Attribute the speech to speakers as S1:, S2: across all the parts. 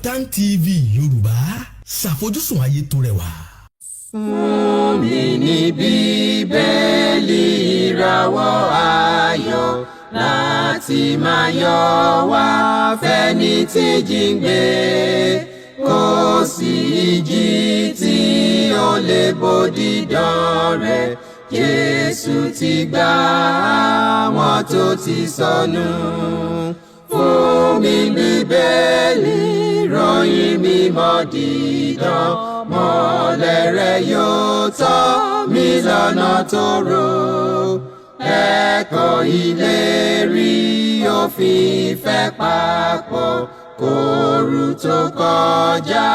S1: Kaftan TV Yorùbá, ṣàfojúsùn ayé tó rẹwà.
S2: Fún mi ní Bíbélì, ìràwọ̀ ayọ̀ láti máa yọ wá fẹ́ni tí jíǹgbé. Kò sí ìjì tí ó lè bòdì dán rẹ̀. Jésù ti gbà àwọn tó ti sọnù. Fún mi Bíbélì, ròyìn mímọ́ dídán, mọ́lẹ̀ rẹ̀ yóò tọ́ mi lọ́nà tó rò. Ẹ̀kọ́ ìlérí òfin ìfẹ́ papọ̀ kóoru tó kọjá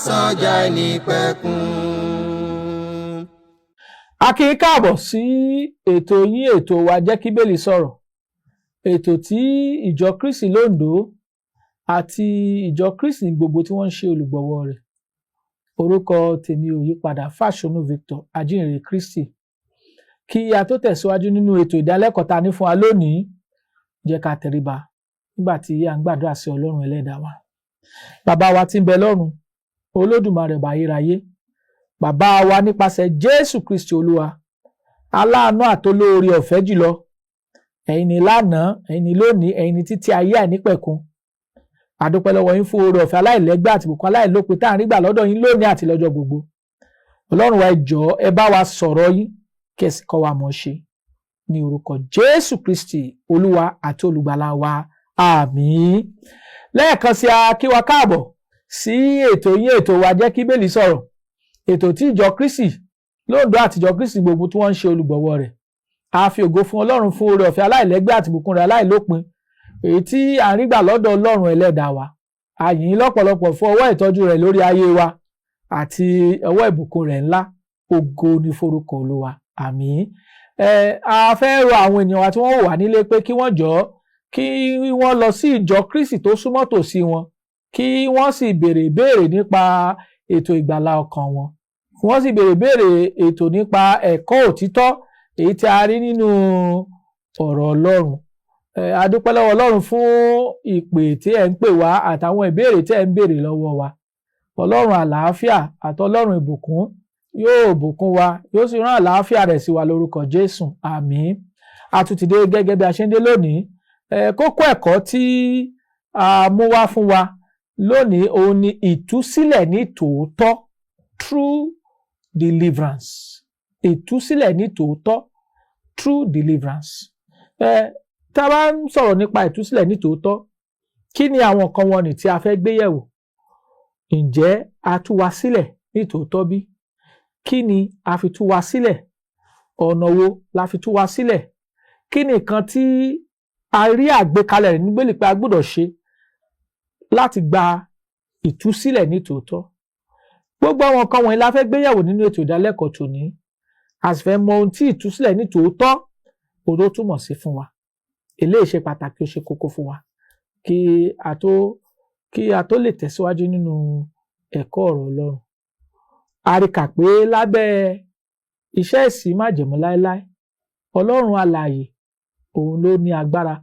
S2: sọ́jà nípẹ̀kun.
S3: A kí yín káàbọ̀ sí ètò yín, ètò wa, Jẹ́ kí Bíbélì Sọ̀rọ̀, ètò tí ìjọ Kristi lóńdó àti ìjọ Kristi gbogbo tí wọ́n ń ṣe olùgbọ̀wọ́ rẹ̀. Orúkọ tèmi ò yí padà, Fáṣọnù Victor, ajínrere Kristi. Kí a tó tẹ̀síwájú nínú ètò ìdálẹ́kọ̀ọ́ ta ní fún wa lónìí, jẹ́ ká tẹríba nígbà tí à ń gbàdúrà sí Ọlọ́run Ẹlẹ́dàá wa. Bàbá wa tí ń bẹ lọ́run, Olódùmarè, ọba ayérayé, bàbá wa nípasẹ̀ Jésù Kristi Olúwa, aláàánú àtolóore ọ̀fẹ́ jùlọ, ẹ̀yin ni lánàá, ẹ̀yin ni lónìí, ẹ̀yin ni títí ayé àìnípẹ̀kun. A dúpẹ́ lọ́wọ́ yín fún oore ọ̀fẹ́ aláìlẹ́gbẹ́ àti ìbùkún aláìlópin tá à ń rí gbà lọ́dọ̀ yín lónìí àti lọ́jọ́ gbogbo. Ọlọ́run wa, ẹ jọ̀ọ́, ẹ bá wa sọ̀rọ̀ yín, kí ẹ sì kọ́ wa mọ̀ ṣe, ní orúkọ Jésù Kristi, Olúwa àti Olùgbàlà wa. Àmín. Lẹ́ẹ̀kan sí, a kí wa káàbọ̀ sí ètò yín, ètò wa, Jẹ́ kí Bíbélì Sọ̀rọ̀, ètò tí ìjọ Kristi lóńdó àti ìjọ Kristi gbogbo tí wọ́n ń ṣe olùgbọ̀wọ́ rẹ̀. A fi ògo fún Ọlọ́run fún oore ọ̀fẹ́ aláìlẹ́gbẹ́ àti ìbùkún rẹ̀ aláìlópin, èyí tí à ń rí gbà lọ́dọ̀ Ọlọ́run Ẹlẹ́dàá wa. A yìn ín lọ́pọ̀lọpọ̀ fún ọwọ́ ìtọ́jú rẹ̀ lórí ayé wa àti ọwọ́ ìbùkún rẹ̀ ńlá. Ògo ní forúkọ Olúwa. Àmín. Ẹ a fẹ́ rọ àwọn ènìyàn wa tí wọ́n wà nílé pé kí wọ́n jọ̀ọ́, kí wọ́n lọ sí ìjọ Kristi tó súnmọ́ tòsí wọn, kí wọ́n sì béèrè ìbéèrè nípa ètò ìgbàlà ọkàn wọn, kí wọ́n sì béèrè ìbéèrè ètò nípa ẹ̀kọ́ òtítọ́ èyí tí a rí nínú ọ̀rọ̀ Ọlọ́run. A dúpẹ́ lọ́wọ́ Ọlọ́run fún ìpè tí ẹ̀ ń pè wá àtàwọn ìbéèrè tí ẹ̀ ń béèrè lọ́wọ́ wa. Ọlọ́run àlàáfíà àti Ọlọ́run ìbùkún yóò bùkún wa, yóò sì rán àlàáfíà rẹ̀ sí wa lórúkọ Jésù. Àmín. A tún ti dé gẹ́gẹ́ bí a ṣe ń dé lónìí. Kókó ẹ̀kọ́ tí a mú wá fún wa lónìí, òun ni ìtúsílẹ̀ ní tòótọ́, true deliverance. Ìtúsílẹ̀ ní tòótọ́, true deliverance. Tá a bá ń sọ̀rọ̀ nípa ìtúsílẹ̀ ní tòótọ́, kí ni àwọn nǹkan wọ̀nyí tí a fẹ́ gbé yẹ̀wò? Ǹjẹ́ a tú wa sílẹ̀ ní tòótọ́ bí? Kí ni a fi tú wa sílẹ̀? Ọ̀nà wo la fi tú wa sílẹ̀? Kí ni nǹkan tí a rí àgbékalẹ̀ rẹ̀ níbélì pé a gbọ́dọ̀ ṣe láti gba ìtúsílẹ̀ ní tòótọ́? Gbogbo àwọn nǹkan wọ̀nyí la fẹ́ gbé yẹ̀wò nínú ètò ìdálẹ́kọ̀ọ́ tòní. A sì fẹ́ mọ ohun tí ìtúsílẹ̀ ní tòótọ́ ohun tó túmọ̀ sí fún wa. Eléyìí ṣe pàtàkì, ó ṣe kókó fún wa kí a tó lè tẹ̀síwájú nínú ẹ̀kọ́ ọ̀rọ̀ Ọlọ́run. A rí kà pé lábẹ́ iṣẹ́ ìsìn májẹ̀mú láéláé, Ọlọ́run alààyè òun ló ní agbára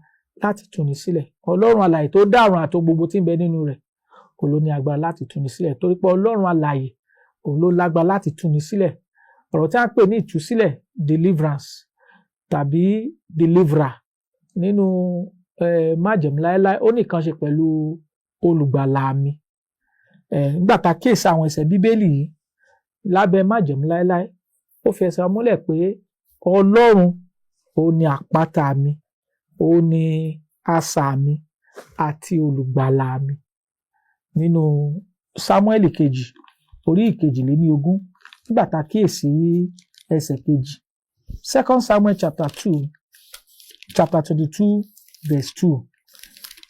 S3: láti túni sílẹ̀. Ọlọ́run alààyè tó dá ọ̀run àti ohun gbogbo tí ń bẹ nínú rẹ̀, òun ló ní agbára láti túni sílẹ̀, torí pé Ọlọ́run alààyè òun ló lágbára láti túni sílẹ̀. Ọ̀rọ̀ tí a ń pè ní ìtúsílẹ̀, deliverance tàbí deliverer, nínú májẹ̀mú láéláé, ó ní nǹkan ṣe pẹ̀lú olùgbàlà mi. Nígbà tá a kíyèsí àwọn ẹsẹ̀ Bíbélì yìí lábẹ́ májẹ̀mú láéláé, ó fi ẹsẹ̀ múlẹ̀ pé Ọlọ́run òun ni àpáta mi, òun ni asà mi àti olùgbàlà mi. Nínú Sámúẹ́lì kejì, orí 22, nígbà tá a kíyèsí ẹsẹ̀ kejì, Second Samuel chapter 2, chapter 22 verse 2,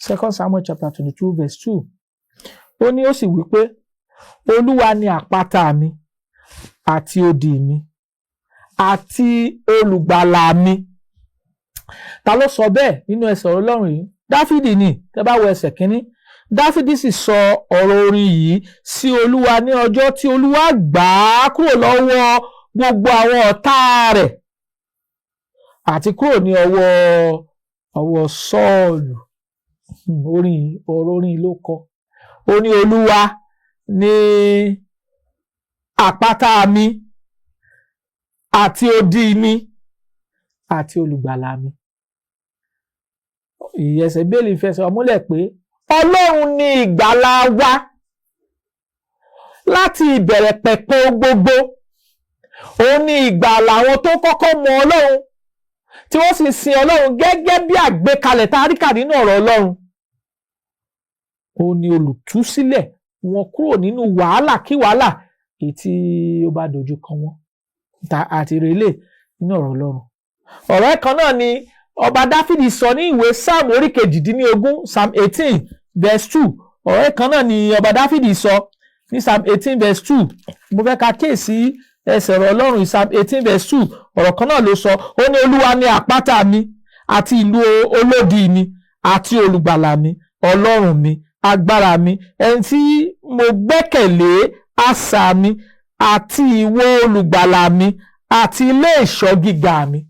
S3: Second Samuel chapter 22 verse 2, ó ní, ó sì wí pé, "Olúwa ni àpáta mi àti odi mi àti olùgbàlà mi." Ta ló sọ bẹ́ẹ̀ nínú ẹsẹ̀ ọ̀rọ̀ Ọlọ́run yìí? Dáfídì ni. Tẹ́ bá wo ẹsẹ̀ kínní, Dáfídì sì sọ ọ̀rọ̀ orin yìí sí Olúwa ní ọjọ́ tí Olúwa gbà á kúrò lọ́wọ́ gbogbo àwọn ọ̀tá rẹ̀ àti kúrò ní ọwọ́ Sọ́ọ̀lù. Orin, ọ̀rọ̀ orin ló kọ. Ó Ó ní, "Olúwa ní àpáta mi àti odi mi àti olùgbàlà mi." Ìyẹsẹ̀ Bíbélì fẹsẹ̀ múlẹ̀ pé Ọlọ́run ní ìgbàlà wa láti ìbẹ̀rẹ̀ pẹ̀pẹ̀ gbogbo. Òun ní ìgbàlà àwọn tó kọ́kọ́ mọ Ọlọ́run, tí wọ́n sì sin Ọlọ́run gẹ́gẹ́ bí àgbékalẹ̀ tá a rí kà nínú ọ̀rọ̀ Ọlọ́run. Òun ni olùtúsílẹ̀ wọn kúrò nínú wàhálà kí wàhálà èyí tí ó bá dojú kọ wọn ta àti relé nínú ọ̀rọ̀ Ọlọ́run. Ọ̀rọ̀ kan náà ni ọba Dáfídì sọ ní ìwé Sáàmù orí 18, Psalm 18 verse 2. Ọ̀rọ̀ kan náà ni ọba Dáfídì sọ ní Psalm 18 verse 2. Mo fẹ́ ka kíyèsí ẹsẹ̀ ọ̀rọ̀ Ọlọ́run, Psalm 18 verse 2. Ọ̀rọ̀ kan náà ló sọ. Ó ní, "Olúwa ni àpáta mi àti ìlú olódi mi àti olùgbàlà mi, Ọlọ́run mi, agbára mi, ẹni tí mo gbẹ́kẹ̀lé, asà mi àti ìwọ olùgbàlà mi àti ilé ìṣọ́ gíga mi."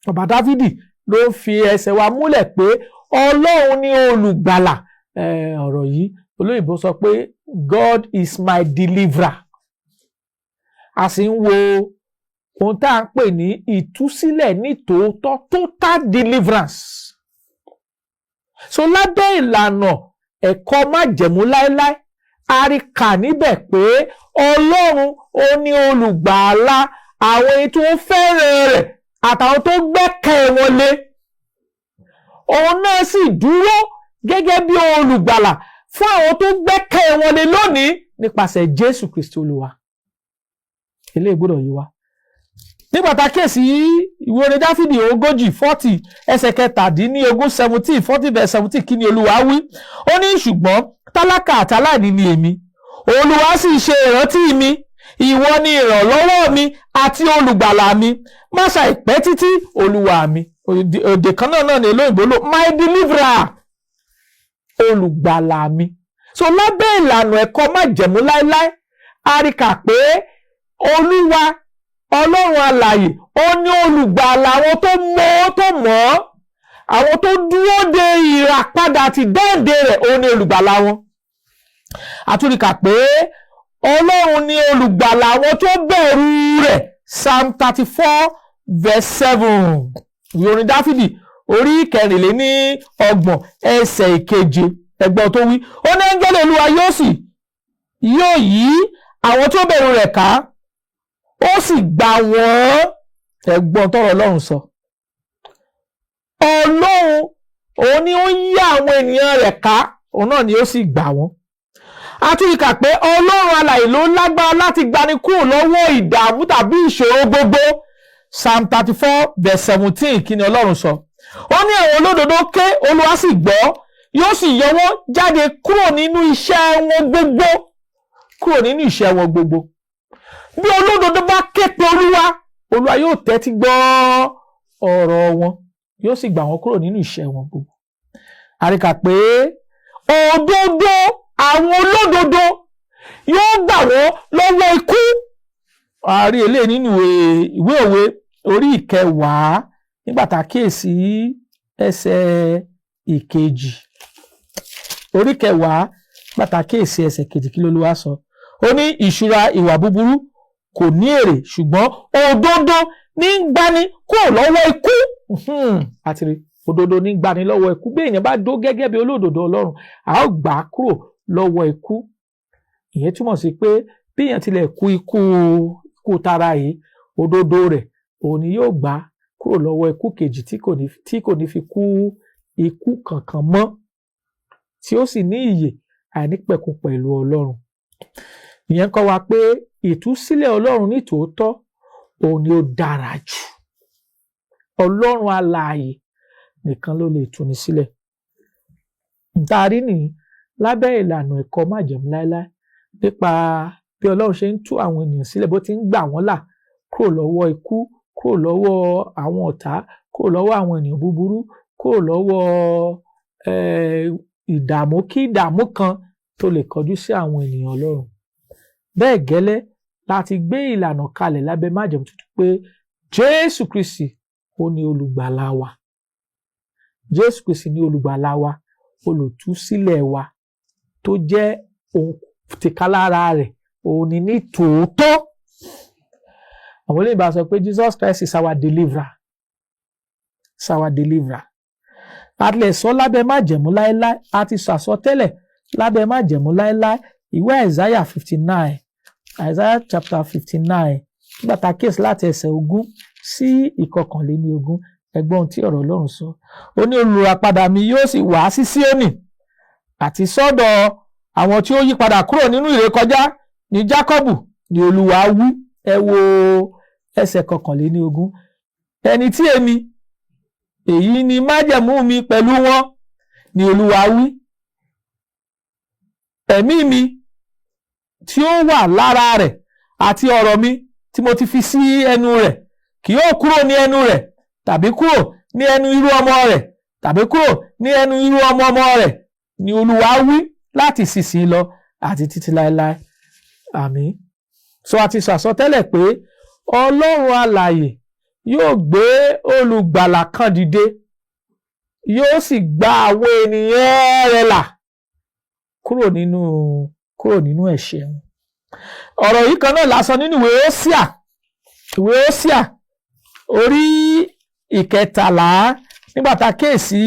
S3: Ọba Dáfídì ló ń fi ẹsẹ̀ wa múlẹ̀ pé Ọlọ́run ni olùgbàlà. Ọ̀rọ̀ yìí, olóyìnbó sọ pé, "God is my deliverer." A sì ń wo ohun tá à ń pè ní ìtúsílẹ̀ ní tòótọ́, total deliverance. So lábẹ́ ìlànà ẹ̀kọ́ májẹ̀mú láéláé, a rí kà níbẹ̀ pé Ọlọ́run ó ní olùgbàlà àwọn èyí tó fẹ́ràn rẹ̀ àtàwọn tó gbẹ́kẹ̀ wọn lé. Òun náà sì dúró gẹ́gẹ́ bí olùgbàlà fún àwọn tó gbẹ́kẹ̀ wọn lé lónìí nípasẹ̀ Jésù Kristi Olúwa. Eléyìí gbọ́dọ̀ yé wa. Nígbà tá a kíyèsí ìwé orin Dáfídì 40, 40, ẹsẹ̀ 17, 17, 40 verse 17, kí ni Olúwa wí? Ó ní, "Ṣùgbọ́n tálákà àti aláìní ni èmi, Olúwa sì ṣe ìrántí mi. Ìwọ ni ìrànlọ́wọ́ mi àti olùgbàlà mi, má ṣàìpẹ́ títí, Olúwa mi." Èdè kan náà náà ni olóyìnbó lò, "my deliverer", olùgbàlà mi. So lábẹ́ ìlànà ẹ̀kọ́ májẹ̀mú láéláé, a rí kà pé Olúwa Ọlọ́run alààyè, ó ní olùgbàlà àwọn tó mọ̀, tó mọ̀ ọ́, àwọn tó dúró de ìràpadà àti dáǹdè rẹ̀. Ó ní olùgbàlà wọn. A tún rí kà pé Ọlọ́run ní olùgbàlà àwọn tó bẹ̀rù rẹ̀, Psalm 34 verse 7, ìwé orin Dáfídì orí 34, ẹsẹ̀ 7. Ẹgbọ́n tó wí. Ó ní, "Áńgẹ́lì Olúwa yóò sì yóò yí àwọn tó bẹ̀rù rẹ̀ ká, ó sì gbà wọ́n." Ẹgbọ́n tọ́rọ̀ Ọlọ́run sọ. Ọlọ́run, òun ni ó yí àwọn ènìyàn rẹ̀ ká, òun náà ni ó sì gbà wọ́n. A tún kà pé Ọlọ́run alààyè ló lágbára láti gbani kúrò lọ́wọ́ ìdààmú tàbí ìṣòro gbogbo, Psalm 34 verse 17. Kí ni Ọlọ́run sọ? Ó ní, "Àwọn olódodo ké, Olúwa sì gbọ́, yóò sì yọ wọ́n jáde kúrò nínú ìṣẹ́ wọn gbogbo." Kúrò nínú ìṣẹ́ wọn gbogbo. Bí olódodo bá ké pe Olúwa, Olúwa yóò tẹ́tí gbọ́ ọ̀rọ̀ wọn, yóò sì gbà wọ́n kúrò nínú ìṣẹ́ wọn gbogbo. A rí kà pé òdodo àwọn olódodo yóò gbà wọ́n lọ́wọ́ ikú. A rí eléyìí nínú ìwé Òwe orí 10, nígbà tá a kíyèsí ẹsẹ̀ 2. Orí 10, nígbà tá a kíyèsí ẹsẹ̀ 2, kí lÓlúwa sọ? Ó ní, "Ìṣúra ìwà búburú kò ní èrè, ṣùgbọ́n òdodo ní ń gbani kúrò lọ́wọ́ ikú." Àti rí òdodo ní gbani lọ́wọ́ ikú. Bí èèyàn bá dó gẹ́gẹ́ bí olódodo Ọlọ́run, a ó gbà á kúrò lọ́wọ́ ikú. Ìyẹn túmọ̀ sí pé bí èèyàn tilẹ̀ kú ikú ikú tara yìí, òdodo rẹ̀ òun ni yóò gbà á kúrò lọ́wọ́ ikú kejì tí kò ní fi kú ikú kankan mọ́, tí ó sì ní ìyè àìnípẹ̀kun pẹ̀lú Ọlọ́run. Ìyẹn kọ́ wa pé ìtúsílẹ̀ Ọlọ́run ní tòótọ́, òun ni ó dára jù. Ọlọ́run alààyè nìkan ló lè túni sílẹ̀. Nta rí nìyí lábẹ́ ìlànà ẹ̀kọ́ májẹ̀mú láéláé nípa bí Ọlọ́run ṣe ń tú àwọn ènìyàn sílẹ̀, bó ti ń gbà wọ́n là kúrò lọ́wọ́ ikú, kúrò lọ́wọ́ àwọn ọ̀tá, kúrò lọ́wọ́ àwọn ènìyàn búburú, kúrò lọ́wọ́ ìdààmú kí ìdààmú kan tó lè kọjú sí àwọn ènìyàn Ọlọ́run. Bẹ́ẹ̀ gẹ́lẹ́ láti gbé ìlànà kalẹ̀ lábẹ́ májẹ̀mú tuntun pé Jésù Kristi, ó ní olùgbàlà wa. Jésù Kristi ní olùgbàlà wa, olùtúsílẹ̀ wa. tó jẹ́ òun tìkálára rẹ̀, òun ni ní tòótọ́. Àwọn olóyìnbó sọ pé Jesus Christ is our deliverer, is our deliverer. A lè sọ lábẹ́ májẹ̀mú láéláé, a ti sọ àsọtẹ́lẹ̀ lábẹ́ májẹ̀mú láéláé. Ìwé Isaiah 59, Isaiah chapter 59, nígbà tá a kíyèsí láti ẹsẹ̀ 20 sí 21, ẹ gbọ́ ohun tí ọ̀rọ̀ Ọlọ́run sọ. Ó ní, "Olùràpadà mi yóò sì wá sí Síónì àti sọ́dọ̀ àwọn tí ó yí padà kúrò nínú ìrékọjá ní Jákọ́bù, ní Olúwa wí." Ẹ wo ẹsẹ̀ 21. "Ẹni tí èmi, èyí ni májẹ̀mú mi pẹ̀lú wọn, ní Olúwa wí, ẹ̀mí mi tí ó wà lára rẹ̀ àti ọ̀rọ̀ mi tí mo ti fi sí ẹnu rẹ̀ kì yóò kúrò ní ẹnu rẹ̀, tàbí kúrò ní ẹnu irú ọmọ rẹ̀, tàbí kúrò ní ẹnu irú ọmọ ọmọ rẹ̀, ní Olúwa wí, láti ìsinsìnyí lọ àti títí láéláé. Àmín." So a ti sọ àsọtẹ́lẹ̀ pé Ọlọ́run alààyè yóò gbé olùgbàlà kan dìde, yóò sì gba àwọn ènìyàn rẹ̀ là kúrò nínú ẹ̀ṣẹ̀ wọn. Ọ̀rọ̀ yìí kan náà lásán nínú ìwé Hósíà, ìwé Hósíà orí 13, nígbà tá a kíyèsí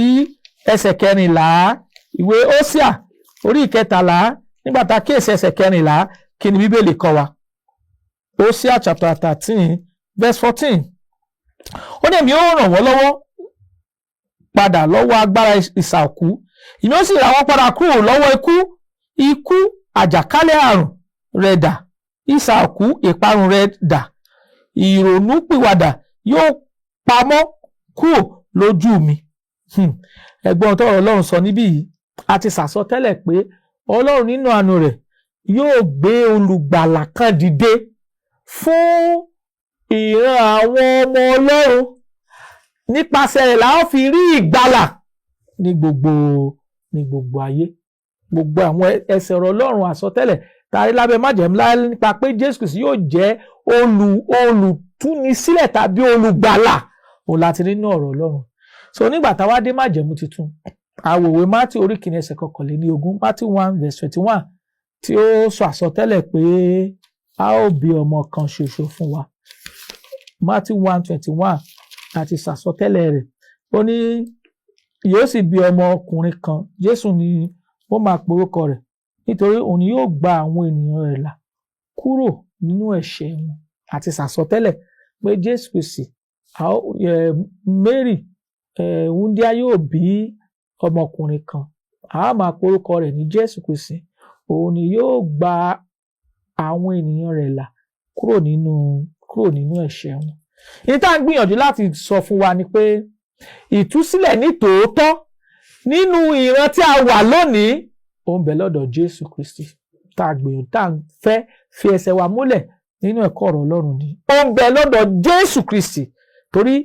S3: ẹsẹ̀ 14. Ìwé Hósíà orí 13, nígbà tá a kíyèsí ẹsẹ̀ 14, kí ni Bíbélì kọ́ wa? Hósíà chapter 13 verse 14. Ó ní, "Èmi ó ràn wọ́n lọ́wọ́ padà lọ́wọ́ agbára ìsà òkú, èmi ó sì rà wọ́n padà kúrò lọ́wọ́ ikú. Ikú, àjàkálẹ̀ àrùn rẹ̀ dà? Ìsà òkú, ìparun rẹ̀ dà? Ìrònúpìwàdà yóò pamọ́ kúrò lójú mi." Ẹ gbọ́ tọ́rọ̀ Ọlọ́run sọ níbí yìí. A ti sàsọtẹ́lẹ̀ pé Ọlọ́run nínú àánú rẹ̀ yóò gbé olùgbàlà kan dìde fún ìran àwọn ọmọ Ọlọ́run. Nípasẹ̀ rẹ̀ la ó fi rí ìgbàlà ní gbogbo ayé. Gbogbo àwọn ẹsẹ̀ ọ̀rọ̀ Ọlọ́run, àsọtẹ́lẹ̀ tàrí lábẹ́ májẹ̀mú láé nípa pé Jésù Kristi yóò jẹ́ olùtúnisílẹ̀ tàbí olùgbàlà, òun láti rí nínú ọ̀rọ̀ Ọlọ́run. So nígbà táwa dé májẹ̀mú tuntun, àwòwé Matthew orí 1 ẹsẹ̀ 21, Matthew 1 verse 21, tí ó sọ àsọtẹ́lẹ̀ pé a ó bí ọmọ kan ṣoṣo fún wa. Matthew 1:21 àti sàsọtẹ́lẹ̀ rẹ̀. Ó ní, "Yóò sì bí ọmọ ọkùnrin kan, Jésù ni wọ́n máa porúkọ rẹ̀, nítorí òun ni yóò gba àwọn ènìyàn rẹ̀ là kúrò nínú ẹ̀ṣẹ̀ wọn." Àti sàsọtẹ́lẹ̀ pé Jésù Kristi, Mary wúndíá yóò bí ọmọkùnrin kan, a ó máa porúkọ rẹ̀ ní Jésù Kristi, òun ni yóò gba àwọn ènìyàn rẹ̀ là kúrò nínú ẹ̀ṣẹ̀ wọn. Ní tá à ń gbìyànjú láti sọ fún wa ni pé ìtúsílẹ̀ ní tòótọ́ nínú ìran tí a wà lónìí, ó ń bẹ lọ́dọ̀ Jésù Kristi. Tá a gbìyànjú, tá a fẹ́ fi ẹsẹ̀ wa múlẹ̀ nínú ẹ̀kọ́ ọ̀rọ̀ Ọlọ́run ni, ó ń bẹ lọ́dọ̀ Jésù Kristi, torí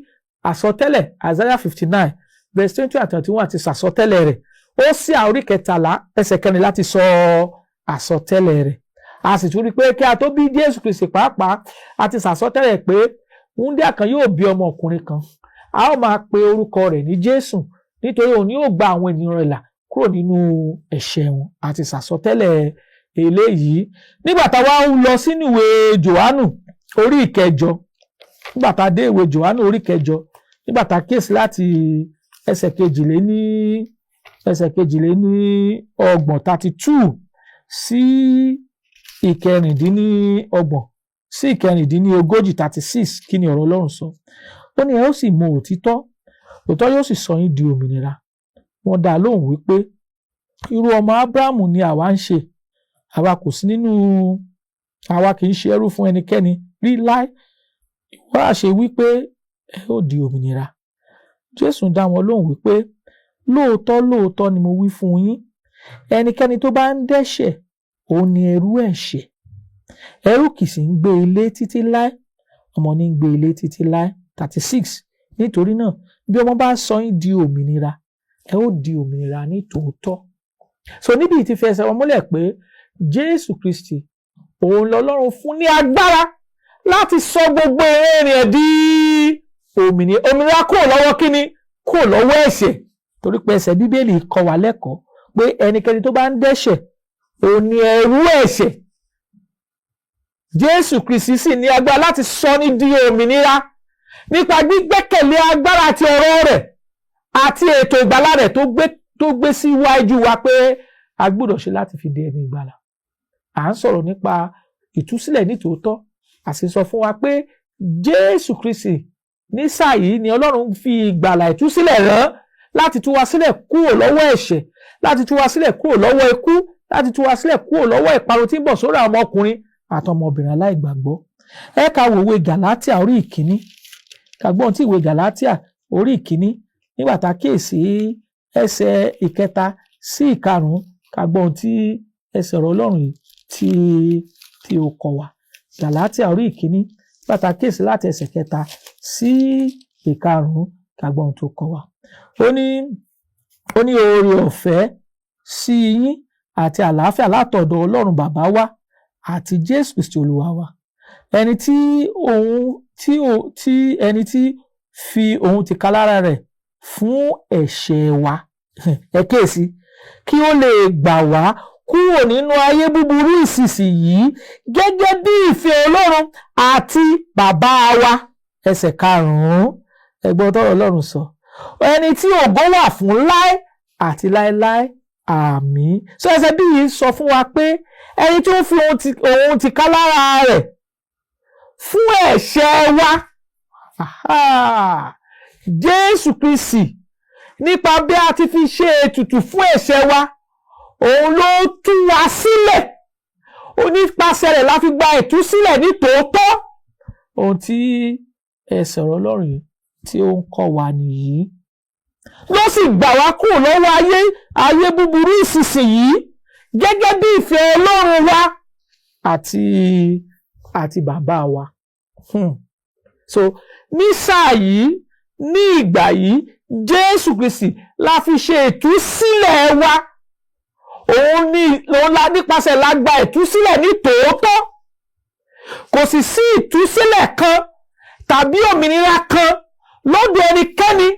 S3: àsọtẹ́lẹ̀ Isaiah 59 verse 20 and 21 ti sàsọtẹ́lẹ̀ rẹ̀. Hósíà orí 13 ẹsẹ̀ 4 láti sọ àsọtẹ́lẹ̀ rẹ̀. A sì tún rí i pé kí a tó bí Jésù Kristi pàápàá, a ti sàsọtẹ́lẹ̀ pé wúndíá kan yóò bí ọmọ ọkùnrin kan, a ó máa pe orúkọ rẹ̀ ní Jésù, nítorí òun ni yóò gba àwọn ènìyàn rẹ̀ là kúrò nínú ẹ̀ṣẹ̀ wọn. A ti sàsọtẹ́lẹ̀ eléyìí. Nígbà tá a wá ń lọ sínú ìwé Jòhánù orí 8, nígbà tá a dé ìwé Jòhánù orí 8, nígbà tá a kíyèsí láti ẹsẹ̀ 32, 32 sí 36, sí 36, 36, kí ni ọ̀rọ̀ Ọlọ́run sọ? Ó ní, "Ẹ ó sì mọ òtítọ́, òtítọ́ yóò sì sọ yín di òmìnira." Wọ́n dá a lóhùn wípé, "Irú ọmọ Ábúráhámù ni àwa ń ṣe, àwa kò sí nínú, àwa kì í ṣe ẹrú fún ẹnikẹ́ni rí láé. Ìwọ á ṣe wípé ẹ ó di òmìnira?" Jésù dá wọn lóhùn wípé, "Lóòótọ́ lóòótọ́ ni mo wí fún yín, ẹnikẹ́ni tó bá ń dẹ́ṣẹ̀, òun ni ẹrú ẹ̀ṣẹ̀. Ẹrú kì í sì ń gbé ilé títí láé, ọmọ ní ń gbé ilé títí láé." 36. "Nítorí náà, bí ọmọ bá sọ yín di òmìnira, ẹ ó di òmìnira ní tòótọ́." So níbi tí fi ẹsẹ̀ wọn múlẹ̀ pé Jésù Kristi, òun lọ́lọ́run fún ní agbára láti sọ gbogbo ènìyàn di òmìnira. Òmìnira kúrò lọ́wọ́ kíni? Kúrò lọ́wọ́ ẹ̀ṣẹ̀, torí pé ẹsẹ̀ Bíbélì kọ́ wa lẹ́kọ̀ọ́ pé ẹnikẹ́ni tó bá ń dẹ́ṣẹ̀ Òun ni ẹrú ẹ̀ṣẹ̀. Jésù Kristi sì ní agbára láti sọ ní di òmìnira nípa gbígbẹ́kẹ̀lé agbára àti ọ̀rọ̀ rẹ̀ àti ètò ìgbàlà rẹ̀ tó gbé síwájú wa pé a gbọ́dọ̀ ṣe láti fi di ẹni ìgbàlà. À ń sọ̀rọ̀ nípa ìtúsílẹ̀ nítòótọ́. A sì sọ fún wa pé Jésù Kristi ní sáà yìí ni Ọlọ́run fi ìgbàlà ìtúsílẹ̀ rán láti tú wa sílẹ̀ kúrò lọ́wọ́ ẹ̀ṣẹ̀, láti tú wa sílẹ̀ kúrò lọ́wọ́ ikú, láti tú wa sílẹ̀ kúrò lọ́wọ́ ìparun tí ń bọ̀ sórí àwọn ọmọkùnrin àtọmọbìnrin aláìgbàgbọ́. Ẹ ká wo ìwé Gàlátíà orí 1, ká gbọ́n tí ìwé Gàlátíà orí 1, nígbà tá a kíyèsí ẹsẹ̀ 3 sí 5, ká gbọ́n tí ẹsẹ̀ ọ̀rọ̀ Ọlọ́run yìí tí ó kọ wá. Gàlátíà orí 1, nígbà tá a kíyèsí láti ẹsẹ̀ 3 sí 5, ká gbọ́n tó kọ wá. Ó ní oore ọ̀fẹ́ sí yín àti àlàáfíà látọ̀dọ̀ Ọlọ́run Bàbá wa àti Jésù Kristi Olúwa wa, ẹni tí òun tí ó tí ẹni tí fi òun tìkálára rẹ̀ fún ẹ̀ṣẹ̀ wa, ẹ kíyèsí, kí ó lè gbà wá kúrò nínú ayé búburú ìsinsìnyí gẹ́gẹ́ bí ìfẹ́ Ọlọ́run àti Bàbá wa. Ẹsẹ̀ 5, ẹ gbọ́ tọ́rọ̀ Ọlọ́run sọ: ẹni tí ògo wà fún láé àti láéláé, àmín. Sọ ẹsẹ̀ bí yìí sọ fún wa pé ẹni tó fi òun tìkálára rẹ̀ fún ẹ̀ṣẹ̀ wa, Jésù Kristi, nípa bí a ti fi ṣe ètùtù fún ẹ̀ṣẹ̀ wa, òun ló tú wa sílẹ̀. Ó nípasẹ̀ rẹ̀ la fi gba ìtúsílẹ̀ ní tòótọ́. Ohun tí ẹsẹ̀ ọ̀rọ̀ Ọlọ́run yìí tí ó ń kọ́ wa nìyí. Ló sì gbà wá kúrò lọ́wọ́ ayé búburú ìsinsìnyí gẹ́gẹ́ bí ìfẹ́ Ọlọ́run wa àti Bàbá wa. So ní sáà yìí, ní ìgbà yìí, Jésù Kristi la fi ṣe ìtúsílẹ̀ wa. Òun ní òun la nípasẹ̀ la gba ìtúsílẹ̀ ní tòótọ́. Kò sì sí ìtúsílẹ̀ kan tàbí òmìnira kan lọ́dọ̀ ẹnikẹ́ni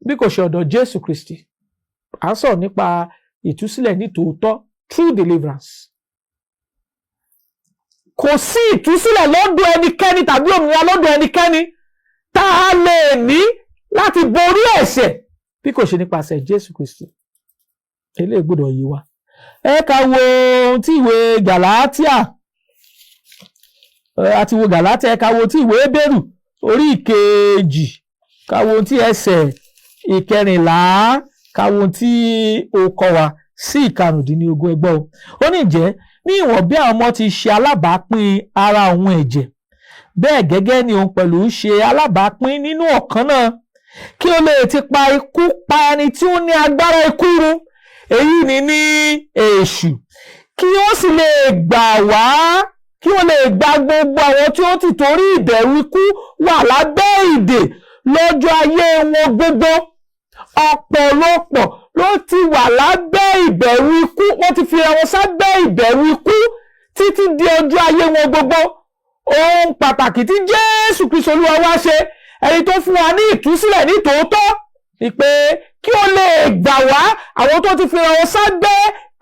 S3: bí kò ṣe ọ̀dọ̀ Jésù Kristi. À ń sọ̀rọ̀ nípa ìtúsílẹ̀ ní tòótọ́, true deliverance. Kò sí ìtúsílẹ̀ lọ́dọ̀ ẹnikẹ́ni tàbí òmìnira lọ́dọ̀ ẹnikẹ́ni tá a lè ní láti borí ẹ̀ṣẹ̀ bí kò ṣe nípasẹ̀ Jésù Kristi. Eléyìí gbọ́dọ̀ yé wa. Ẹ ká wo ohun tí ìwé Gàlátíà àti wo Gàlátíà. Ẹ ká wo tí ìwé Hébérù orí 2, ká wo ohun tí ẹsẹ̀ 14, ká wo ohun tí ó kọ́ wa sí 15. Ẹgbọ́ o. Ó ní, "Ǹjẹ́ ní ìwọ̀n bí àwọn ọmọ ti ṣe alábàápín ara òun ẹ̀jẹ̀, bẹ́ẹ̀ gẹ́gẹ́ ni òun pẹ̀lú ṣe alábàápín nínú ọ̀kan náà, kí ó lè ti pa ikú pa ẹni tí ó ní agbára ikú run, èyí ni ní èṣù, kí ó sì lè gbà wá, kí ó lè gba gbogbo àwọn tí ó ti torí ìbẹ̀rù ikú wà lábẹ́ ìdè lọ́jọ́ ayé wọn gbogbo." Ọ̀pọ̀lọpọ̀ ló ti wà lábẹ́ ìbẹ̀rù ikú, wọ́n ti fi ra wọn sábẹ́ ìbẹ̀rù ikú títí di ọjọ́ ayé wọn gbogbo. Ohun pàtàkì tí Jésù Kristi Olúwa wá ṣe, ẹni tó fún wa ní ìtúsílẹ̀ ní tòótọ́, ni pé kí ó lè gbà wá, àwọn tó ti fi ra wọn sábẹ́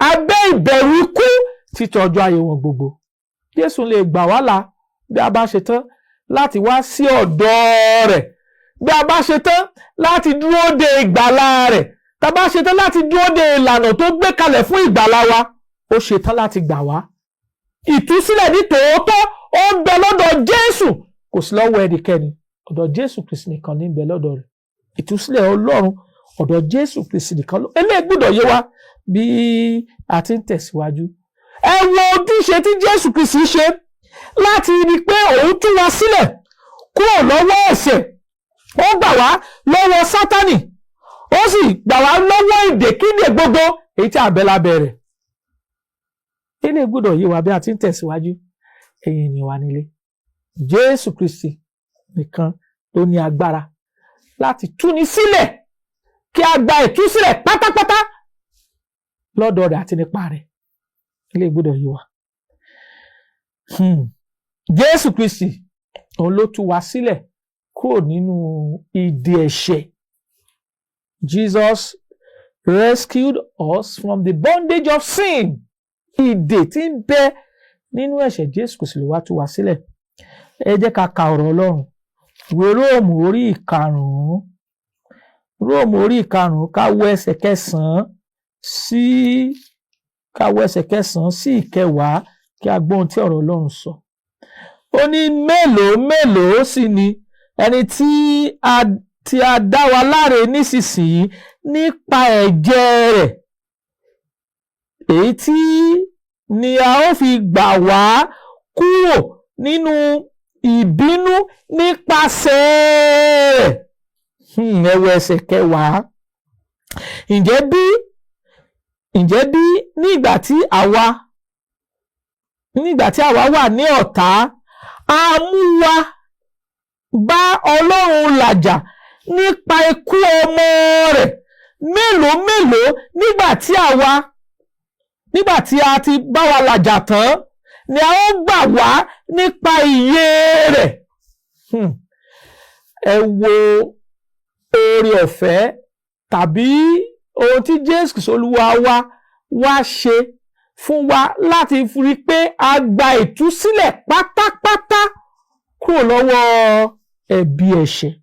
S3: abẹ́ ìbẹ̀rù ikú títí ọjọ́ ayé wọn gbogbo. Jésù lè gbà wá là bí a bá ṣe tán láti wá sí ọ̀dọ̀ rẹ̀, bí a bá ṣe tán láti dúró de ìgbàlà rẹ̀, tá a bá ṣe tán láti dúró de ìlànà tó gbé kalẹ̀ fún ìgbàlà wa. Ó ṣe tán láti gbà wá. Ìtúsílẹ̀ ní tòótọ́, ó ń bẹ lọ́dọ̀ Jésù, kò sí lọ́wọ́ ẹnikẹ́ni. Ọ̀dọ̀ Jésù Kristi nìkan ní ń bẹ lọ́dọ̀ rẹ̀. Ìtúsílẹ̀ Ọlọ́run, ọ̀dọ̀ Jésù Kristi nìkan ló. Eléyìí gbọ́dọ̀ yé wa bí a ti ń tẹ̀síwájú. Ẹ wo ojúṣe tí Jésù Kristi ṣe láti rí i pé òun tú wa sílẹ̀ kúrò lọ́wọ́ ẹ̀ṣẹ̀. Ó gbà wá lọ́wọ́ Sátánì, ó sì gbà wá lọ́wọ́ ìdèkídè gbogbo èyí tí a bẹ lábẹ́ rẹ̀. Eléyìí gbọ́dọ̀ yé wa bí a ti ń tẹ̀síwájú. Ẹ̀yin ènìyàn wa nílé, Jésù Kristi nìkan ló ní agbára láti túni sílẹ̀, kí a gba ìtúsílẹ̀ pátápátá lọ́dọ̀ rẹ̀ àti nípa rẹ̀. Eléyìí gbọ́dọ̀ yé wa. Jésù Kristi, òun ló tú wa sílẹ̀ kúrò nínú ìdè ẹ̀ṣẹ̀. Jesus rescued us from the bondage of sin. Ìdè tí ń bẹ nínú ẹ̀ṣẹ̀, Jésù Kristi ló wá tú wa sílẹ̀. Ẹ jẹ́ ká ka ọ̀rọ̀ Ọlọ́run. Ìwé Róòmù orí ìkarùn-ún, Róòmù orí ìkarùn-ún, ká wo ẹsẹ̀ kẹsàn-án sí, ká wo ẹsẹ̀ kẹsàn-án sí ìkẹwàá, kí a gbọ́ ohun tí ọ̀rọ̀ Ọlọ́run sọ. Ó ní, mélòó mélòó sì ni ẹni tí a dá wa láre nísinsìnyí nípa ẹ̀jẹ̀ rẹ̀, èyí tí ni a ó fi gbà wá kúrò nínú ìbínú nípasẹ̀ rẹ̀. Ẹ wo ẹsẹ̀ kẹwàá. Ǹjẹ́ bí nígbà tí àwa wà ní ọ̀tá, a mú wa bá Ọlọ́run làjà nípa ikú ọmọ rẹ̀, mélòó mélòó nígbà tí a ti bá wa làjà tán ni a ó gbà wá nípa ìyè rẹ̀? Ẹ wo oore ọ̀fẹ́ tàbí ohun tí Jésù Kristi Olúwa wa wá ṣe fún wa láti rí pé a gba ìtúsílẹ̀ pátápátá kúrò lọ́wọ́ ẹ̀bi ẹ̀ṣẹ̀.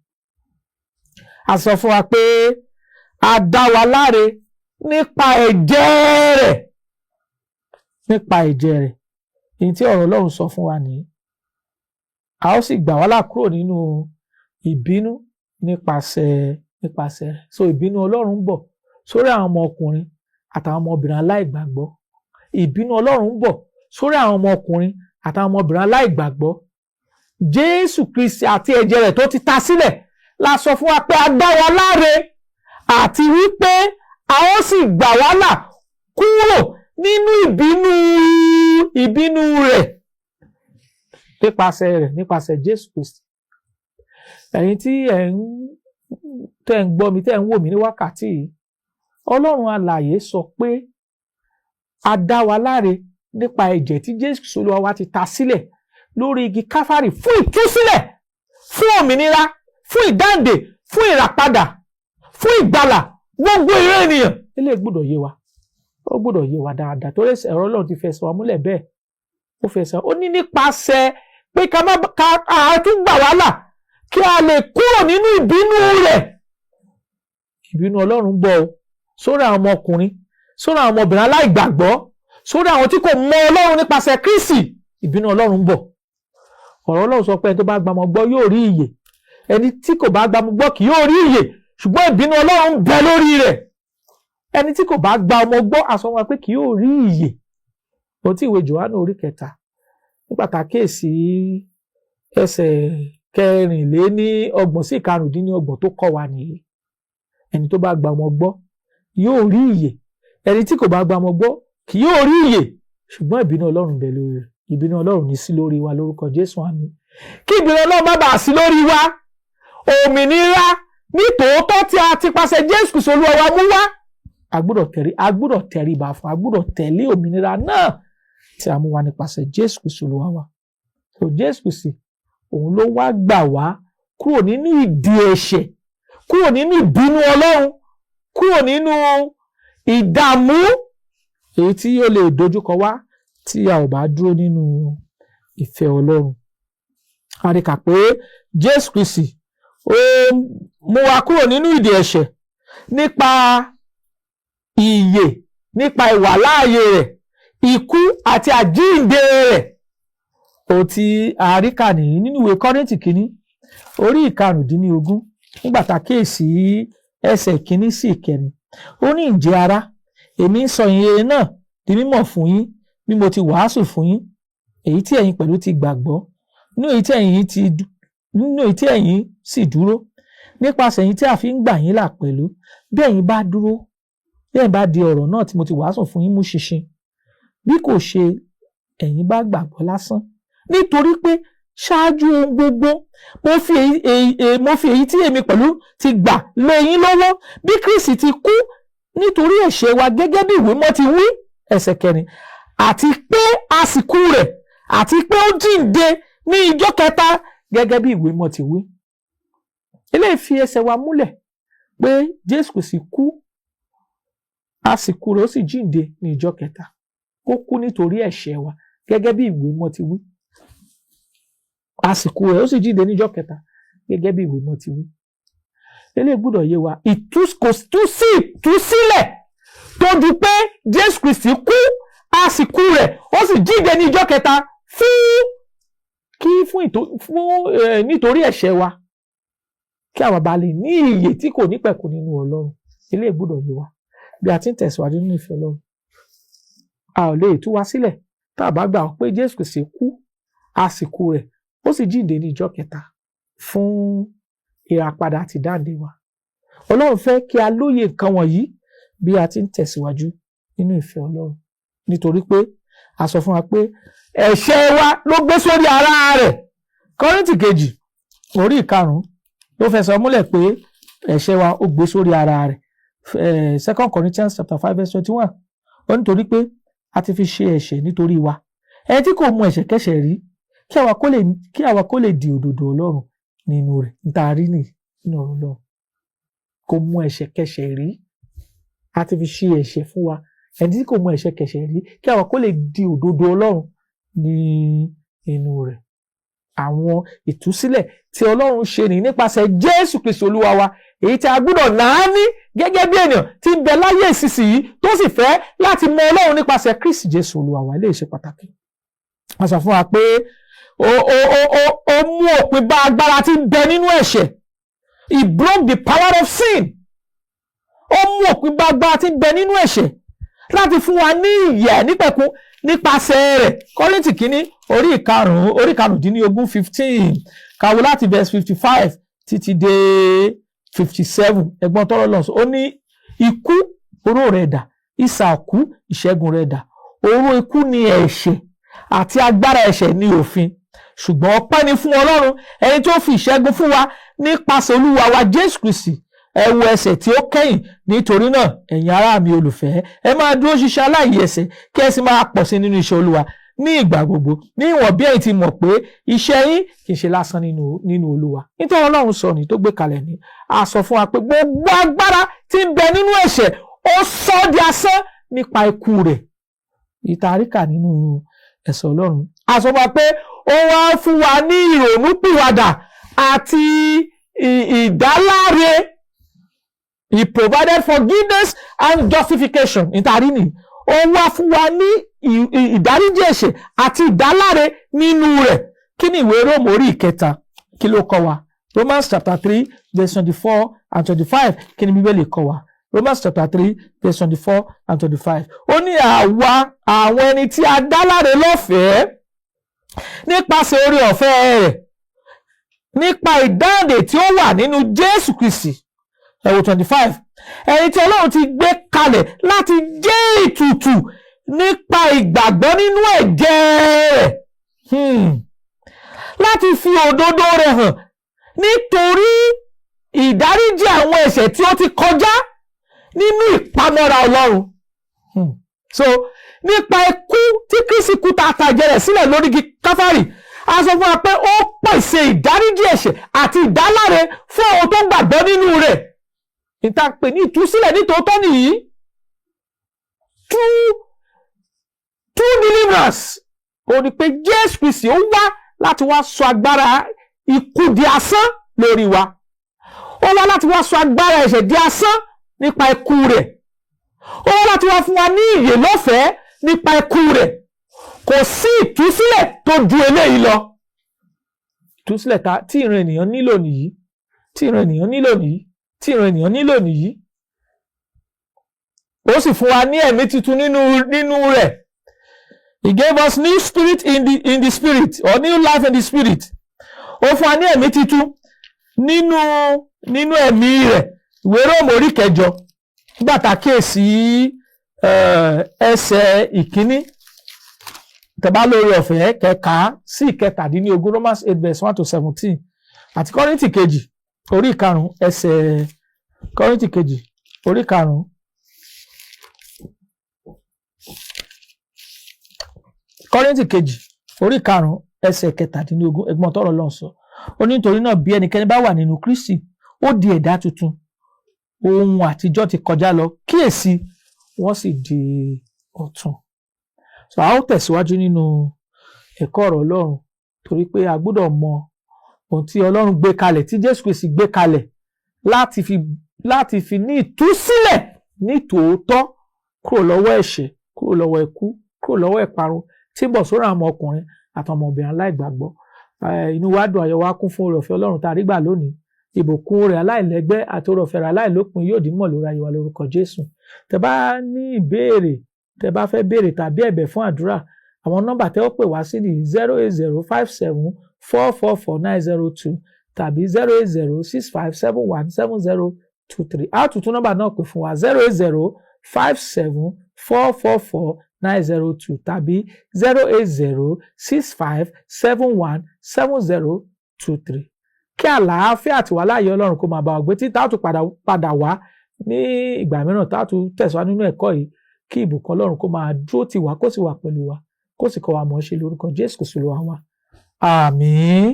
S3: A sọ fún wa pé a dá wa láre nípa ẹ̀jẹ̀ rẹ̀, nípa ẹ̀jẹ̀ rẹ̀. Èyí tí ọ̀rọ̀ Ọlọ́run sọ fún wa nìyí. A ó sì gbà wá là kúrò nínú ìbínú nípasẹ̀ rẹ̀. So ìbínú Ọlọ́run ń bọ̀ sórí àwọn ọmọkùnrin àtàwọn ọmọbìnrin aláìgbàgbọ́. Ìbínú Ọlọ́run ń bọ̀ sórí àwọn ọmọkùnrin àtàwọn ọmọbìnrin aláìgbàgbọ́. Jésù Kristi àti ẹ̀jẹ̀ rẹ̀ tó ti ta sílẹ̀ la sọ fún wa pé a dá wa láre àti wípé a ó sì gbà wá là kúrò nínú ìbínú rẹ̀ nípasẹ̀ rẹ̀, nípasẹ̀ Jésù Kristi. Ẹ̀yin tí ẹ̀ ń tẹ́ ń gbọ́ mi, tẹ́ ń wò mí ní wákàtí yìí, Ọlọ́run alààyè sọ pé a dá wa láre nípa ẹ̀jẹ̀ tí Jésù Kristi Olúwa wa ti ta sílẹ̀ lórí igi Káfárì fún ìtúsílẹ̀, fún òmìnira, fún ìdáǹdè, fún ìràpadà, fún ìgbàlà gbogbo ìran ènìyàn. Eléyìí gbọ́dọ̀ yé wa, ó gbọ́dọ̀ yé wa dáadáa, torí ọ̀rọ̀ Ọlọ́run ti fẹsẹ̀ wa múlẹ̀ bẹ́ẹ̀. Ó fẹsẹ̀, ó ní nípasẹ̀ pé ká má ká àtún gbà wá là kí a lè kúrò nínú ìbínú rẹ̀. Ìbínú Ọlọ́run bọ̀ o sórí àwọn ọmọkùnrin, sórí àwọn ọmọbìnrin aláìgbàgbọ́, sórí àwọn tí kò mọ Ọlọ́run nípasẹ̀ Kristi. Ìbínú Ọlọ́run bọ̀. Ọ̀rọ̀ Ọlọ́run sọ pé ẹni tó bá gbàmọ̀ gbọ́ yóò rí ìyè, ẹni tí kò bá gbàmọ̀ gbọ́ kì yóò rí ìyè, ṣùgbọ́n ìbínú Ọlọ́run ń bẹ lórí rẹ̀. Ẹni tí kò bá gba ọmọ gbọ́, a sọ wọn pé kì yóò rí ìyè. Ohun tí ìwé Jòhánù orí kẹta, nígbà tá a kíyèsí ẹsẹ̀ 34 sí 35 tó kọ́ wa nìyí: ẹni tó bá gba ọmọ gbọ́ yóò rí ìyè, ẹni tí kò bá gba ọmọ gbọ́ kì yóò rí ìyè, ṣùgbọ́n ìbínú Ọlọ́run bẹ lórí rẹ̀. Ìbínú Ọlọ́run ní sí lórí wa lórúkọ Jésù, àmín. Kí ìbínú Ọlọ́run má bàa sí lórí wa, òmìnira ní tòótọ́ tí a ti pàṣẹ Jésù Kristi Olúwa wa mú wá, a gbọ́dọ̀ tẹríba fún, a gbọ́dọ̀ tẹ̀lé òmìnira náà tí a mú wá nípasẹ̀ Jésù Kristi Olúwa wa. So Jésù Kristi, òun ló wá gbà wá kúrò nínú ìdè ẹ̀ṣẹ̀, kúrò nínú ìbínú Ọlọ́run, kúrò nínú ìdààmú èyí tí ó lè dojúkọ wá tí a ò bá dúró nínú ìfẹ́ Ọlọ́run. A rí kà pé Jésù Kristi, ó mú wa kúrò nínú ìdè ẹ̀ṣẹ̀ nípa ìyè, nípa ìwàláàyè rẹ̀, ikú àti àjíǹde rẹ̀. Ohun tí a rí kà nìyí nínú ìwé Kọ́ríńtì kínní orí 15, nígbà tá a kíyèsí ẹsẹ̀ ìkíní sí ìkẹrin. Ó ní, "Ǹjẹ́ ará, èmi ń sọ ìyìnrere náà di mímọ̀ fún yín bí mo ti wàásù fún yín, èyí tí ẹ̀yin pẹ̀lú ti gbàgbọ́, nínú èyí tí ẹ̀yin sì dúró, nípasẹ̀ èyí tí a fi ń gbà yín là pẹ̀lú, bí ẹ̀yin bá dúró, bí ẹ̀yin bá di ọ̀rọ̀ náà tí mo ti wàásù fún yín mú ṣinṣin, bí kò ṣe ẹ̀yin bá gbàgbọ́ lásán. Nítorí pé ṣáájú ohun gbogbo, mo fi èyí tí èmi pẹ̀lú ti gbà lé yín lọ́wọ́, bí Kristi ti kú nítorí ẹ̀ṣẹ̀ wa gẹ́gẹ́ bí ìwé mọ́ ti wí," ẹsẹ̀ kẹrin, "àti pé a sìnkú rẹ̀, àti pé ó jíǹde ní ijọ́ kẹta gẹ́gẹ́ bí ìwé mọ́ ti wí." Eléyìí fi ẹsẹ̀ wa múlẹ̀ pé Jésù Kristi kú, a sìnkú rẹ̀, ó sì jíǹde ní ijọ́ kẹta. Kó kú nítorí ẹ̀ṣẹ̀ wa gẹ́gẹ́ bí ìwé mímọ́ ti wí. Àsìkò rẹ̀, ó sì jíǹde níjọ́ kẹta gẹ́gẹ́ bí ìwé mímọ́ ti wí. Eléyìí gbọ́dọ̀ yé wa. Kò tú sí ìtúsílẹ̀ tó ju pé Jésù Kristi kú, àsìkò rẹ̀, ó sì jíǹde ní ìjọ́ kẹta fún kí fún ìtò fún ẹ nítorí ẹ̀ṣẹ̀ wa, kí àwa bá lè ní ìyè tí kò ní pẹ̀kun nínú Ọlọ́run. Eléyìí gbọ́dọ̀ yé wa bí a ti ń tẹ̀síwájú nínú ìfẹ́ Ọlọ́run. A ò lè tú wa sílẹ̀ tá a bá gbà pé Jésù Kristi kú, àsìkò rẹ̀, ó sì jíǹde ní ìjọ́ kẹta fún ìràpadà àti ìdáǹdè wa. Ọlọ́run fẹ́ kí a lóye nǹkan wọ̀nyí bí a ti ń tẹ̀síwájú nínú ìfẹ́ Ọlọ́run, nítorí pé a sọ fún wa pé ẹ̀ṣẹ̀ wa ló gbé sórí ara rẹ̀. Kọ́ríńtì kejì orí 5 ló fẹsẹ̀ múlẹ̀ pé ẹ̀ṣẹ̀ wa ó gbé sórí ara rẹ̀. Second Corinthians chapter 5 verse 21, ó nítorí pé a ti fi ṣe ẹ̀ṣẹ̀ nítorí wa, ẹni tí kò mú ẹ̀ṣẹ̀ kẹ́ṣẹ̀ rí, kí àwa kó lè di òdodo Ọlọ́run nínú rẹ̀. Níta rí nìyí nínú ọ̀rọ̀ Ọlọ́run, kò mú ẹ̀ṣẹ̀ kẹ́ṣẹ̀ rí, a ti fi ṣe ẹ̀ṣẹ̀ fún wa, ẹni tí kò mú ẹ̀ṣẹ̀ kẹ́ṣẹ̀ rí, kí àwa kó lè di òdodo Ọlọ́run ní inú rẹ̀. Àwọn ìtúsílẹ̀ tí Ọlọ́run ṣe ní nípasẹ̀ Jésù Kristi Olúwa wa, èyí tí a gbọ́dọ̀ náání gẹ́gẹ́ bí ènìyàn tí ń bẹ láyé ìsinsìnyí tó sì fẹ́ láti mọ Ọlọ́run nípasẹ̀ Kristi Jésù Olúwa wa, lè ṣe pàtàkì. Wọ́n sọ fún wa pé ó mú òpin bá agbára tí ń bẹ nínú ẹ̀ṣẹ̀. He broke the power of sin. Ó mú òpin bá agbára tí ń bẹ nínú ẹ̀ṣẹ̀ láti fún wa ní ìyè àìnípẹ̀kun nípasẹ̀ rẹ̀. Kọ́ríńtì kínní orí 5, orí 15, 15, kàwé láti verse 55 títí dé 57. Ẹ̀gbọ́n tọrọ lọ sọ, ó ní, "Ikú, oró rẹ̀ dà? Isà òkú, ìṣẹ́gun rẹ̀ dà? Oró ikú ni ẹ̀ṣẹ̀, àti agbára ẹ̀ṣẹ̀ ní òfin. Ṣùgbọ́n ọpẹ́ ni fún Ọlọ́run, ẹni tó fi ìṣẹ́gun fún wa nípasẹ̀ Olúwa wa Jésù Kristi." Ẹ wo ẹsẹ̀ tí ó kẹ́yìn: "Nítorí náà, ẹ̀yin ará mi olùfẹ́, ẹ máa dúró ṣinṣin aláìyẹsẹ̀, kí ẹ sì máa pọ̀ sí nínú iṣẹ́ Olúwa ní ìgbà gbogbo, ní ìwọ̀n bí ẹ̀yin ti mọ̀ pé iṣẹ́ yín kì í ṣe lásán nínú Olúwa." Nítorí Ọlọ́run sọ ní tó gbé kalẹ̀ ní, a sọ fún wa pé gbogbo agbára tí ń bẹ nínú ẹ̀ṣẹ̀, ó sọ ọ́ di asán nípa ikú rẹ̀, ìtàríkà nínú ẹ̀sọ̀ Ọlọ́run. A sọ fún wa pé ó wá fún wa ní ìrònúpìwàdà àti ìdáláre. He provided forgiveness and justification. Ìtàrí ni ó wá fún wa ní ìdáríjì ẹ̀ṣẹ̀ àti ìdáláre nínú rẹ̀. Kí ni ìwé Róòmù orí 3, kí ló kọ́ wa? Romans chapter 3 verse 24 and 25, kí ni Bíbélì kọ́ wa? Romans chapter 3 verse 24 and 25, ó ní, "Àwa àwọn ẹni tí a dá láre lọ́fẹ̀ẹ́ nípasẹ̀ oore ọ̀fẹ́ rẹ̀, nípa ìdáǹdè tí ó wà nínú Jésù Kristi." Ẹ wo 25: "Ẹni tí Ọlọ́run ti gbé kalẹ̀ láti jẹ́ ètùtù nípa ìgbàgbọ́ nínú ẹ̀jẹ̀ rẹ̀, láti fi òdodo rẹ̀ hàn nítorí ìdáríjì àwọn ẹ̀ṣẹ̀ tí ó ti kọjá nínú ìpamọ́ra Ọlọ́run." So nípa ikú tí Kristi kú, ta àtàjẹ rẹ̀ sílẹ̀ lórí igi Káfárì, a sọ fún wa pé ó pèsè ìdáríjì ẹ̀ṣẹ̀ àti ìdáláre fún àwọn tó ń gbàgbọ́ nínú rẹ̀. Ìta pè ní ìtúsílẹ̀ nítòótọ́ nìyí. True deliverance ó ní pé Jésù Kristi ó wá láti wá sọ agbára ikú di asán lórí wa. Ó wá láti wá sọ agbára ẹ̀ṣẹ̀ di asán nípa ikú rẹ̀. Ó wá láti wá fún wa ní ìyè lọ́fẹ̀ẹ́ nípa ikú rẹ̀. Kò sí ìtúsílẹ̀ tó ju eléyìí lọ. Ìtúsílẹ̀ tí ìran ènìyàn nílò nìyí, tí ìran ènìyàn nílò nìyí, tí ìran ènìyàn nílò nìyí. Ó sì fún wa ní ẹ̀mí tuntun nínú rẹ̀. He gave us new spirit in the spirit, or new life in the spirit. Ó fún wa ní ẹ̀mí tuntun nínú ẹ̀mí rẹ̀. Ìwé Róòmù orí 8, nígbà tá a kíyèsí ẹsẹ̀ 1, tẹ́ bá lórí ọ̀fẹ́ kẹka sí 17, Romans 8 verse 1 to 17, àti Kọ́ríńtì kejì orí 5, ẹsẹ̀, Kọ́ríńtì kejì orí 5, Kọ́ríńtì kejì orí 5 ẹsẹ̀ 17. Ẹgbọ́n tọrọ lọ́n sọ, ó ní, "Nítorí náà, bí ẹnikẹ́ni bá wà nínú Kristi, ó di ẹ̀dá tuntun. Ohun àtijọ́ ti kọjá lọ, kíyèsí, wọ́n sì di ọ̀tun." So a ó tẹ̀síwájú nínú ẹ̀kọ́ ọ̀rọ̀ Ọlọ́run, torí pé a gbọ́dọ̀ mọ ohun tí Ọlọ́run gbé kalẹ̀, tí Jésù Kristi gbé kalẹ̀ láti fi ní ìtúsílẹ̀ ní tòótọ́ kúrò lọ́wọ́ ẹ̀ṣẹ̀, kúrò lọ́wọ́ ikú, kúrò lọ́wọ́ ìparun tí ń bọ̀ sórí àwọn ọmọkùnrin àtọmọbìnrin aláìgbàgbọ́. Inú wa dùn, ayọ̀ wa kún fún oore ọ̀fẹ́ Ọlọ́run tá a rí gbà lónìí. Ìbùkún rẹ̀ aláìlẹ́gbẹ́ àti oore ọ̀fẹ́ rẹ̀ aláìlópin yóò di mímọ̀ lórí ayé wa lórúkọ Jésù. Tẹ́ bá ní ìbéèrè, tẹ́ bá fẹ́ béèrè tàbí ẹ̀bẹ̀ fún àdúrà, àwọn nọ́mbà tẹ́ ó pè wá sí ní 08057444902 tàbí 08065717023. A tún tún nọ́mbà náà pè fún wa: 08057444902 tàbí 08065717023. Kí àlàáfíà àti wàláyé Ọlọ́run kó máa bá wa gbé tí tá a tún padà wá ní ìgbà mìíràn, tá a tún tẹ̀síwájú nínú ẹ̀kọ́ yìí. Kí ìbùkún Ọlọ́run kó máa dúró tì wá, kó sì wà pẹ̀lú wa, kó sì kọ́ wa mọ̀ ọ́ ṣe lórúkọ Jésù Kristi Olúwa wa. Àmín.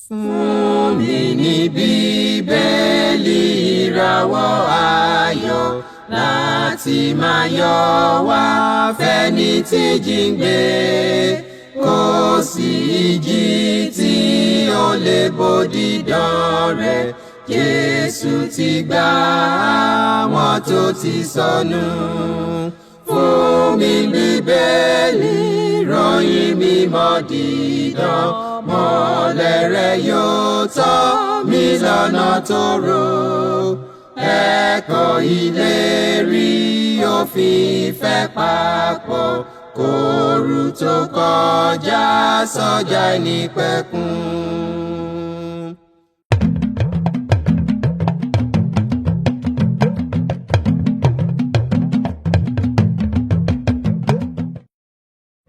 S2: Fún mi ní Bíbélì, ìràwọ̀ ayọ̀ láti máa yọ wá fẹ́ni tí jíǹgbé. Kò sí ìjì tí ó lè bòdìdán rẹ̀. Jésù ti gbà àwọn tó ti sọnù. Fún mi Bíbélì, ròyìn mímọ́ dídán, mọ́lẹ̀ rẹ̀ yóò tọ́ mi lọ́nà tó rò. Ẹ̀kọ́ ìlérí òfin ìfẹ́ papọ̀ kóoru tó kọjá sọ́jà ìnípẹ̀kun.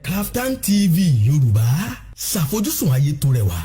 S1: Kaftan TV Yorùbá, ṣàfojúsùn ayé tó rẹwà.